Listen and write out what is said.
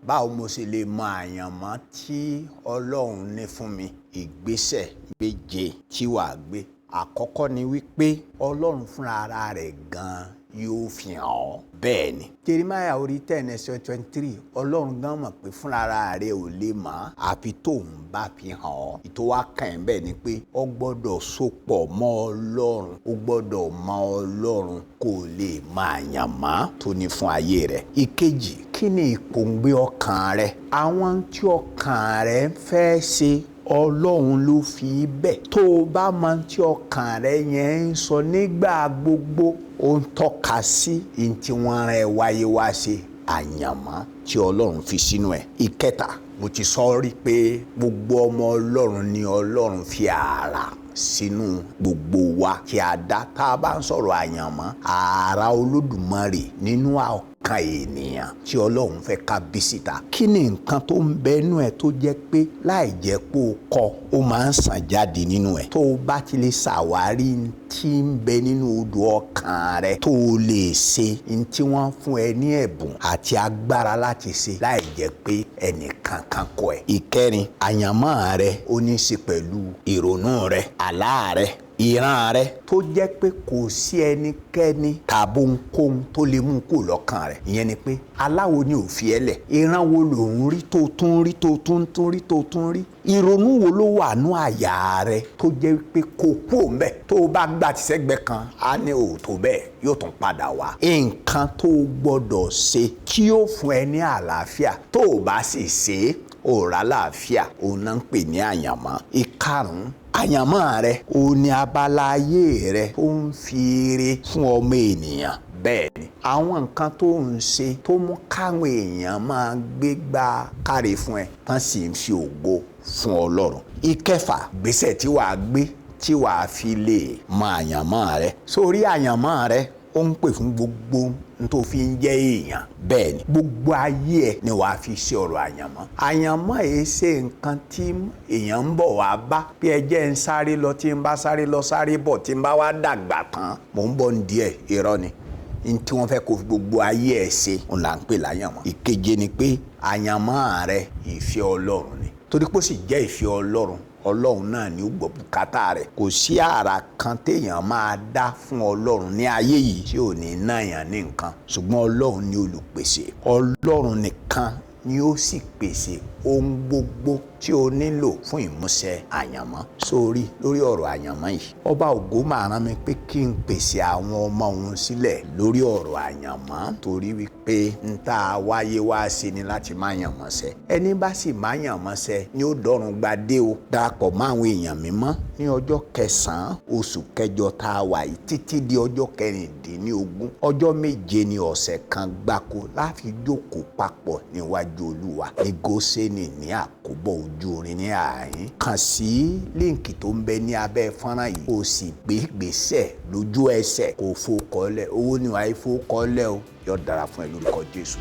Báwo mo ṣe lè mọ àyànmọ́ tí Ọlọ́run ní fún mi? Ìgbésẹ̀ méje tí wàá gbé. Àkọ́kọ́ ni wípé Ọlọ́run fúnra ara rẹ̀ gan-an yóò fi hàn ọ́. Bẹ́ẹ̀ ni, Jeremiah orí 10 ẹsẹ̀ 23, Ọlọ́run gan mọ̀ pé fúnra ara rẹ̀ ò lè mọ̀ àfi tóun bá fi hàn ọ́. Ìtòwá kàn ẹ́ bẹ́ẹ̀ ni pé ọ gbọ́dọ̀ sopọ̀ mọ́ Ọlọ́run, ó gbọ́dọ̀ mọ Ọlọ́run kó lè máa yàn mọ́ tó ní fún ayé rẹ̀. Ìkejì, kí ni ìpòǹgbẹ ọkàn rẹ? Àwọn tí ọkàn rẹ ń fẹ́ ṣe, Ọlọ́run ló fi bẹ́ẹ̀. Tó o bá mọ tí ọkàn rẹ yẹn ń sọ nígbà gbogbo, ó ń tọ́ka sí ní tí wọ́n rán ẹ wáyé wá ṣe, àyànmọ́ tí Ọlọ́run fi sínú ẹ̀. Ìkẹta, mo ti sọ rí pé gbogbo ọmọ Ọlọ́run ni Ọlọ́run fi ààrà sínú gbogbo wa tí a dá. Tá a bá ń sọ̀rọ̀ àyànmọ́, ààrà Olódùmarè nínú ọkàn ènìyàn tí Ọlọ́run fẹ́ ká bí síta. Kí ni nǹkan tó ń bẹ inú ẹ tó jẹ́ pé láì jẹ́ pé o kọ, ó máa ń sàn jáde nínú ẹ? Tó o bá ti lè ṣàwárí tí ń bẹ nínú odò ọkàn rẹ tó o lè ṣe ní tí wọ́n fún ẹ ní ẹ̀bùn àti agbára láti ṣe láì jẹ́ pé ẹnìkan kan kọ ẹ. Ìkẹrin, àyànmọ́ rẹ ó ní í ṣe pẹ̀lú ìrònú rẹ, àlá rẹ, ìran rẹ, tó jẹ́ pé kò sí ẹnikẹ́ni tàbí ohunkóhun tó lè mú kó lọ́kàn rẹ̀. Ìyẹn ni pé aláwo ni ò fi ẹ́ lẹ̀. Ìran wo ló ń rí tó tún rí, tó tún tún rí, tó tún rí? Ìrònú wo ló wà nú àyà rẹ tó jẹ́ pé kò kú òun bẹ́ẹ̀? Tó o bá gbà tìṣẹ́gbẹ́ kan, á ní òótọ́ bẹ́ẹ̀, yóò tún padà wá. Nǹkan tó o gbọ́dọ̀ ṣe kí ó fún ẹ ní àlàáfíà, tó o bá sì ṣe é, òòrà láàfíà, òun náà ń pè ní àyànmọ́. Ìkarùn-ún, àyànmọ́ rẹ òun ni abala ayé rẹ tó ń fi ire fún ọmọ ènìyàn. Bẹ́ẹ̀ ni, àwọn nǹkan tó ń ṣe tó mú káwọn èèyàn máa gbégbá káre fún ẹ, tán sì ń fi ògo fún Ọlọ́run. Ìkẹfà, gbèsè tí wàá gbé tí wàá fi lè mọ àyànmọ́ rẹ. Sórí àyànmọ́ rẹ, ó ń pè fún gbogbo n tó fi ń jẹ́ èèyàn. Bẹ́ẹ̀ ni, gbogbo ayé ẹ ni wàá fi ṣe ọ̀rọ̀ àyànmọ́. Àyànmọ́ yìí ṣe nǹkan tí èèyàn ń bọ̀ wá bá bí ẹ jẹ́ ń sáré lọ, tí ń bá sáré lọ, sáré bọ̀, tí ń bá wá dàgbà tán, mò ń bọ̀ ní díẹ̀. Irọ́ ni. N tí wọ́n fẹ́ kó gbogbo ayé ẹ ṣe, òun là ń pè láyànmọ́. Ìkeje ni pé àyànmọ́ rẹ, ìfẹ́ Ọlọ́run ni. Torí pé ó sì jẹ́ ìfẹ́ Ọlọ́run, Ọlọ́run náà ni ó gbọ́ bùkátà rẹ̀. Kò sí àrà kan téèyàn máa dá fún Ọlọ́run ní ayé yìí tí ò ní náyàn ní nǹkan, ṣùgbọ́n Ọlọ́run ni olùpèsè. Ọlọ́run nìkan ni ó sì pèsè ohun gbogbo tí o nílò fún ìmúṣẹ àyànmọ́. Sórí lórí ọ̀rọ̀ àyànmọ́ yìí, Ọba ògo máa rán mi pé kí n pèsè àwọn ọmọ òun sílẹ̀ lórí ọ̀rọ̀ àyànmọ́, torí wípé n tá a wáyé wá ṣe ni láti má yànmọ́ ṣẹ. Ẹni bá sì má yànmọ́ ṣẹ ni ó dọ̀run gbadé o. Darapọ̀ mọ́ àwọn èèyàn mímọ́ ní ọjọ́ 9 oṣù kẹjọ tá a wà yìí títí di ọjọ́ 16, ọjọ́ 7 ní ọ̀sẹ̀ kan gbáko, láfi jókòó papọ̀ níwájú Olúwa ní Gósẹ́nì ní Àkóbọ̀ ojú orin ní ààyè. Kàn sí link tó ń bẹ ní abẹ́ fọ́nrán yìí, kó o sì gbé gbèsè lójú ẹsẹ̀, kó o fowókọ́lẹ̀. Owó ni wàá fowókọ́lẹ̀ o. Yóò dára fún ẹ lórúkọ Jésù.